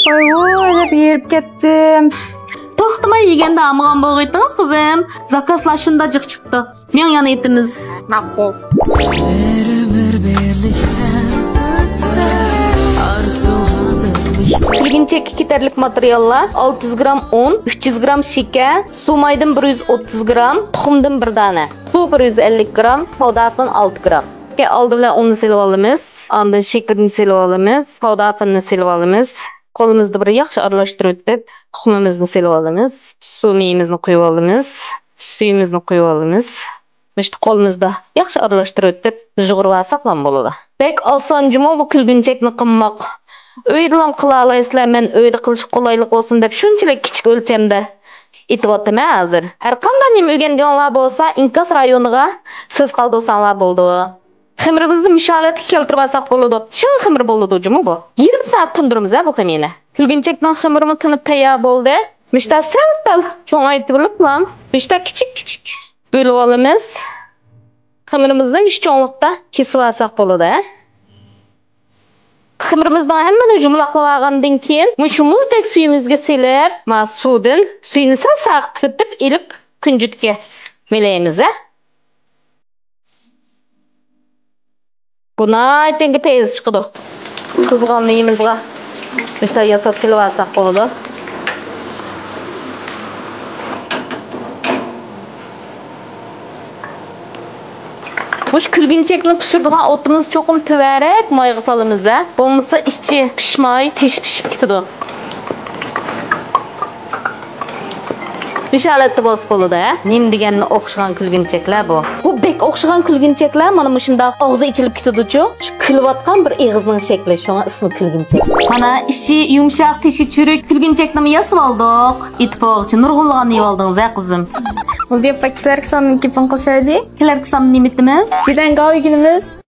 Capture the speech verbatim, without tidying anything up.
ۋاي ۋاي دەپ يېرىپ كەتتىم. توختىماي يېگەندە ئامىغان بولغىيتىڭىز قىزىم. زاكازلار شۇنداق جىق چىقىپتۇ. مېڭ يەنە ئېتىمىز. كۈلگۈنچەككە كېتەرلىك ماتېرىياللار: ئالتە يۈز گرام ئۇن، ئۈچ يۈز گرام شېكەر، سۇ مايدىن بىر يۈز ئوتتۇز گرام، تۇخۇمدىن بىر دانە، سۇ بىر يۈز ئەللىك گرام، سودا ئاپىلى ئالتە گرام. ئالدى بىلەن ئۇننى سېلىۋالىمىز، ئاندىن شېكىرنى سېلىۋالىمىز، سودا ئاپىلىنى سېلىۋالىمىز. قولىمىزدا بىر ياخشى ئارىلاشتۇرۇۋېتىپ، تۇخۇمىمىزنى سېلىۋالىمىز، سۇ مېيىمىزنى قۇيۇۋالىمىز، سۈيىمىزنى قۇيۇۋالىمىز. مۇشۇ قولىمىزدا ياخشى ئارىلاشتۇرۇۋېتىپ، يۇغۇرۇۋالساقلا بولىدۇ. بەك ئاسان جۇمۇ بۇ كۈلگۈنچەكنى قىلماق. ئۆيدىلا قىلالايسىلەر، مەن ئۆيدە قىلىش قولايلىق بولسۇن دەپ شۇنچىلىك كىچىك ئۆلچەمدە ئېتىۋاتىمەن ھازىر. ھەر قانداق نېمە ئۆگەنگىنىڭلار بولسا، ئىنكاس رايونىغا سۆز قالدۇرساڭلار بولىدۇ. خېمىرىمىزنى مۇشۇ ھالەتكە كەلتۈرۈۋالساق بولىدۇ. شىڭ خېمىر بولىدۇ جۇمۇ بۇ. يېرىم سائەت تۇندۇرىمىز ھە بۇ خېمىرنى. كۈلگۈنچەكنىڭ خېمىرىمۇ تىنىپ تەييار بولدى. مۇشتا سەل-پەل چوڭايتىۋېلىپلا، مۇشتا كىچىك-كىچىك بۆلۈۋالىمىز. خېمىرىمىزنى مۇشۇ چوڭلۇقتا كېسىۋالساق بولىدۇ. خېمىرىمىزنىڭ ھەممىنى يۇمىلاقلىۋالغاندىن كېيىن، مۇشۇ مۇزدەك سۈيىمىزگە سېلىپ، ما سۇدىن سۈيىنى سەل ساقىتىپ ئېلىپ، كۈنجۈتكە مىلەيمىز ھە. بۇ ناھايىتى تېز چىقىدۇ. قىزغان مېيىمىزغا مۇشۇنداق ياساپ سېلىۋالساق بولىدۇ. مۇشۇ كۈلگۈنچەكنى پىشۇرىدىغان ئوتىمىز چوقۇم تۆۋەنرەك مايغا سالىمىز ھە. بولمىسا ئىچى پىشماي، تېشى پىشىپ كېتىدۇ. مۇشۇ ھالەتتە بولسا بولىدۇ ھە. نېمە دېگەننى ئوخشىغان كۈلگۈنچەكلەر بۇ. بۇ بەك ئوخشىغان كۈلگۈنچەكلەر، مانا مۇشۇنداق ئاغزى ئېچىلىپ كېتىدۇچۇ. شۇ كۈلۈۋاتقان بىر ئېغىزنىڭ شەكلى، شۇڭا ئىسمى كۈلگۈنچەك. مانا ئىچى يۇمشاق، تېشى چۈرۈك كۈلگۈنچەكنىمۇ ياسىۋالدۇق. ئېتىپ بولغۇچە نۇرغۇنلىغان يېۋالدىڭىز ھە قىزىم. مۇدىر ئاپا، كېلەركى ساننىڭ گېپىنى قىلىشايلى. كېلەركى ساندا نېمە ئېتىمىز؟ جىدەن گاۋ ئۆگىنىمىز.